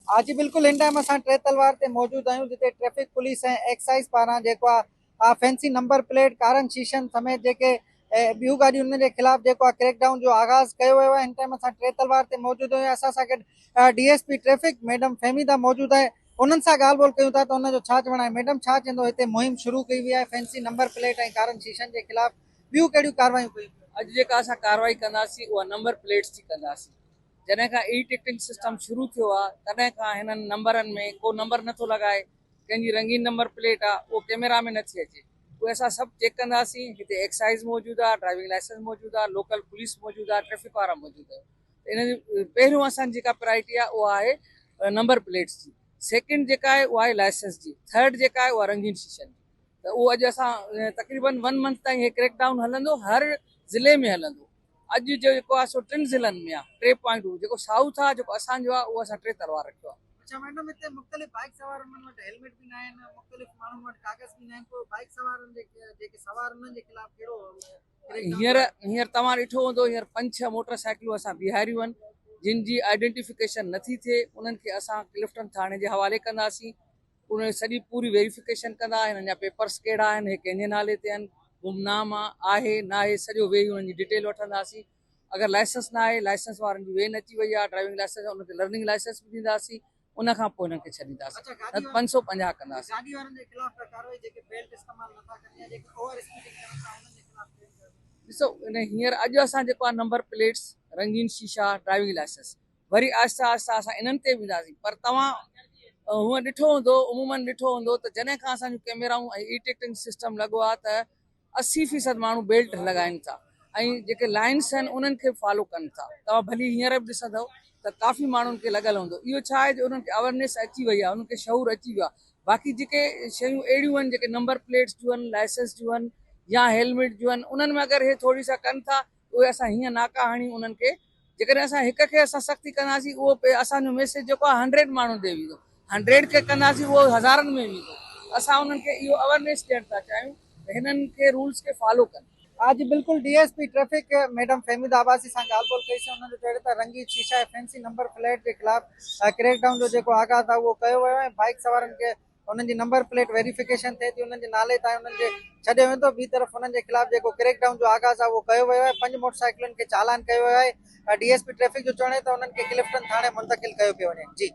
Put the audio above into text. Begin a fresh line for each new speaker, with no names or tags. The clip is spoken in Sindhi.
ها جي بلڪل هن ٽائيم اسان ٽي تلوار تي موجود آهيون جتي ٽريفڪ پوليس ۽ ايڪسائيز پاران جيڪو آ فينسي نمبر پليٽ ڪارن شيشن سميت جيڪي ٻيون گاڏيون انهن جي خلاف جيڪو آ ڪريڪ ڊائون جو آغاز ڪيو ويو آهي هن ٽائيم اسان ٽي تلوار تي موجود آهيون اسان سان گڏ D S P traffic madam Fahmida موجود آهي انهن سان ڳالهه ٻولهه ڪيون ٿا ته ان جو ڇا چوڻ آهي ميڊم ڇا چوندو هتي مهم شروع ڪئي وئي آهي فينسي نمبر پليٽ ۽ ڪارن شيشن جي خلاف ٻيون ڪهڙيون ڪاروايون ڪيون
اڄ جيڪا اسان ڪارروائي ڪنداسين اها نمبر پليٽس جي ڪنداسين جڏهن کان اي ٽڪٽنگ سسٽم شروع ٿيو آ تڏهن کان هنن نمبرن ۾ ڪو نمبر نٿو لڳائي ڪنهن جي رنگين نمبر پليٽ آ اهو ڪيميرا ۾ نٿي اچي اهي اسان سڀ چيڪ ڪنداسين هتي ايڪسائيز موجود آ ڊرائيونگ لائسنس موجود آ لوڪل پوليس موجود آ ٽريفڪ وارا موجود آهن ته ان جي پهريون اسان جي جيڪا پرائرٽي آ اها آهي نمبر پليٽس جي سيڪنڊ جيڪا آهي اها آهي لائسنس جي ٿرڊ جيڪا آهي اها رنگين شيشن جي ته اهو اڄ اسان تقريبن ون منٿ تائين هي ڪريڪ ڊائون هلندو هر ضلعي ۾ هلندو اڄ جو جيڪو آهي سو ٽن ضلعن ۾ آهي ٽي پوائنٽون جيڪو سائوٿ آهي جيڪو اسان جو آهي اهو اسان ٽي تلوار رکيو آهي.
اڇا ميڊم هتي مختلف بائيڪ سوار انهن وٽ هيلميٽ به ناهن مختلف ماڻهن وٽ ڪاغذ به ناهن پوء بائيڪ سوارن جي جيڪي سوار انهن جي خلاف ڪهڙو ڪريڪ ڊائون
هينئر هينئر توهان ڏٺو هوندو هينئر پنج ڇهه موٽر سائيڪلون اسان بيهاريون آهن جن جي آئيڊنٽيفڪيشن نٿي ٿئي انهن کي اسان ڪلفٽن ٿاڻي جي حوالي ڪنداسين انهن جي سڄي پوري ويريفڪيشن ڪندا هنن جا پيپرس ڪهڙا آهن هي ڪنهن جي نالي تي آهن گمنام آهي ناهي سڄو ويهي انهن جي ڊيٽيل وٺنداسين اگر لائسنس ناهي لائسنس وارن جي وين اچي وئي آهي ڊرائيونگ لائسنس انهن کي لرننگ لائسنس به ڏينداسين ان کان پوء انهن کي ڇڏينداسين نه ته 550 ڪنداسين. ڏسو هينئر اڄ اسان جيڪو آهي نمبر پليٽس رنگين شيشا ڊرائيونگ لائسنس وري آهستي آهستي اسان انهن تي به اينداسين پر توهان هونئن ڏٺو هوندو عمومن ڏٺو هوندو ته جڏهن کان اسان جون ڪيميرائون ۽ اي ٽڪٽنگ سسٽم لڳو آهي ته 80% ماڻهو بيلٽ لڳائين ٿا ۽ جيڪي لائنس آهن انهن کي فالو ڪن ٿا توهان ڀلي هينئر به ڏسندو ته ڪافي ماڻهن کي لڳل هوندو اهو ڇا آهي جو انهن کي اويرنيس اچي وئي آهي انهن کي شعور اچي ويو آهي باقي جيڪي شيون اهڙيون آهن جيڪي نمبر پليٽس جون آهن لائسنس جون آهن يا هيلميٽ جون آهن انهن ۾ اگر هي ٿوري سا ڪن ٿا اهي اسان هيئن ناڪا هڻي انهن کي جيڪڏهن اسان هڪ کي اسان سختي ڪنداسين اهو اسان جو ميسيج جيڪو آهي هنڊريڊ ماڻهن ڏي ويندو هنڊريڊ کي ڪنداسين اهو هزارن ۾ ويندو اسان انهن کي اهو اويرنيس ڏيڻ ٿا چاهيون ته هنن کي رولس کي فالو ڪن.
ها جي بلڪل D S P traffic madam Fahmida Abbasi سان ڳالهه ٻولهه ڪئي سين انهن جو چوڻ ته رنگين شيشا ۽ فينسي نمبر پليٽ جي خلاف ڪريڪ ڊائون جو جيڪو آغاز آهي اهو ڪيو ويو ۽ بائيڪ سوارن کي انهن جي نمبر پليٽ ويريفڪيشن ٿئي ٿي انهن جي نالي تائين انهن کي ڇڏيو ويندو ٻي طرف انهن جي خلاف جيڪو ڪريڪ ڊائون جو آغاز آهي اهو ڪيو ويو آهي پنج موٽر سائيڪلن کي چالان ڪيو ويو آهي ڊي ايس پي ٽريفڪ جو چوڻ آهي ته انهن کي ڪلفٽن ٿاڻي منتقل ڪيو پيو وڃي جي.